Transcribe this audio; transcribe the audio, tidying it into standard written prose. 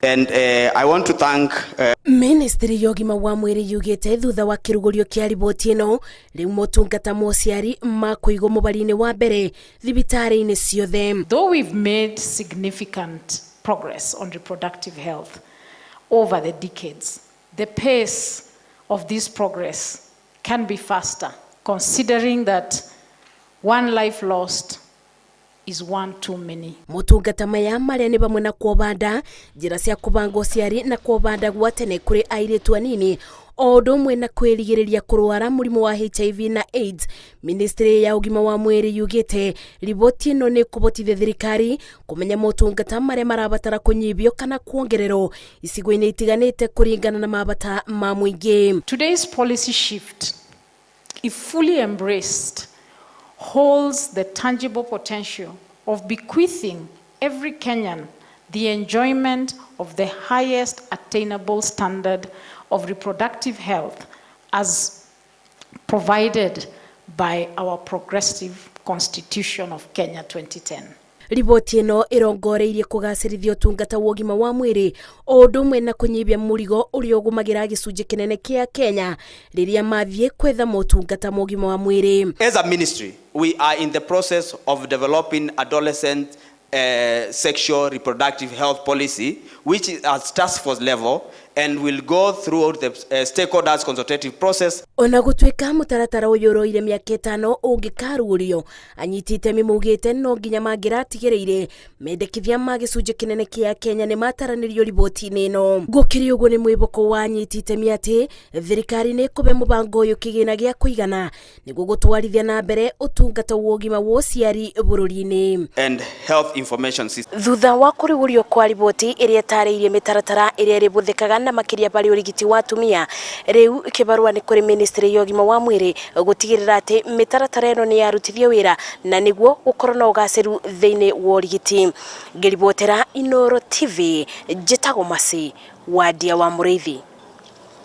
And I want to thank Ministry ya ũgima wa mwĩrĩ yugĩte thutha wa kĩrugũrio kĩa riboti ĩno, rĩu motungata ma ũciari makũigwo mũbari-inĩ wa mbere thibitarĩ-inĩ ciothe. Though we've made significant progress on reproductive health over the decades, the pace of this progress can be faster, considering that one life lost is one too many. Motungata maya marĩa nĩ vamwe na kuoba nda, njĩra cia kũbanga ũciari na kuoba nda gwa tene kũrĩ airĩtu anini, o ũndũ ũmwe na kwĩrigĩrĩria kũrwara mũrimũ wa HIV na AIDS. Ministry ya ũgima wa mwĩrĩ yugĩte riboti ĩno nĩ ĩkũbotithia thirikari kũmenya motungata marĩa marabatara kũnyibio kana kuongererwo icigo-inĩ itiganĩte kũringana na mabata ma mũingĩ. Today's policy shift, if fully embraced, holds the tangible potential of bequeathing every Kenyan the enjoyment of the highest attainable standard of reproductive health as provided by our progressive Constitution of Kenya 2010. Riboti ĩno ĩrongoreirie kũgacĩrithia ũtungata wa ũgima wa mwĩrĩ o ũndũ ũmwe na kũnyihia mũrigo ũrĩa ũgũmagĩra gĩcunjĩ kĩnene kĩa Kenya rĩrĩa mathiĩ kwetha motungata ma ũgima wa mwĩrĩ. As a ministry, we are in the process of developing adolescent sexual reproductive health policy, which is at task force level and will go through the stakeholders consultative process. Ona gũtuĩka mũtaratara ũyũ ũroire mĩaka 5 ũngĩkaruũrio, anyiti itemi maugĩte no nginya mangĩratigĩrĩire mendekithia ma gĩcunjĩ kĩnene kĩa Kenya nĩ mataranĩrio riboti-inĩ ĩno. Gũkĩrĩ ũguo, nĩ mwĩboko wa anyiti itemi atĩ thirikari nĩ ĩkũbe mũbango ũyũ kĩgĩna gĩa kũigana nĩguo gũtwarithia na mbere ũtungata wa ũgima wa ũciari bũrũri-inĩ and health information system. Thutha wa kũrugũrio kwa riboti ĩrĩa ĩtarĩirie mĩtaratara ĩrĩa ĩrĩbũthĩkaga na makĩria barĩ ũrigiti wa atumia, rĩu kĩbarũa nĩ kũrĩ ministry ya ũgima wa mwĩrĩ gũtigĩrĩra atĩ mĩtaratara ĩno nĩ yarutithio wĩra na nĩguo gũkorwo na ũgacĩru thĩinĩ wa ũrigiti. Ngĩribotera Inooro TV, njĩtagwo Masi Wadia wa Mũrĩithi.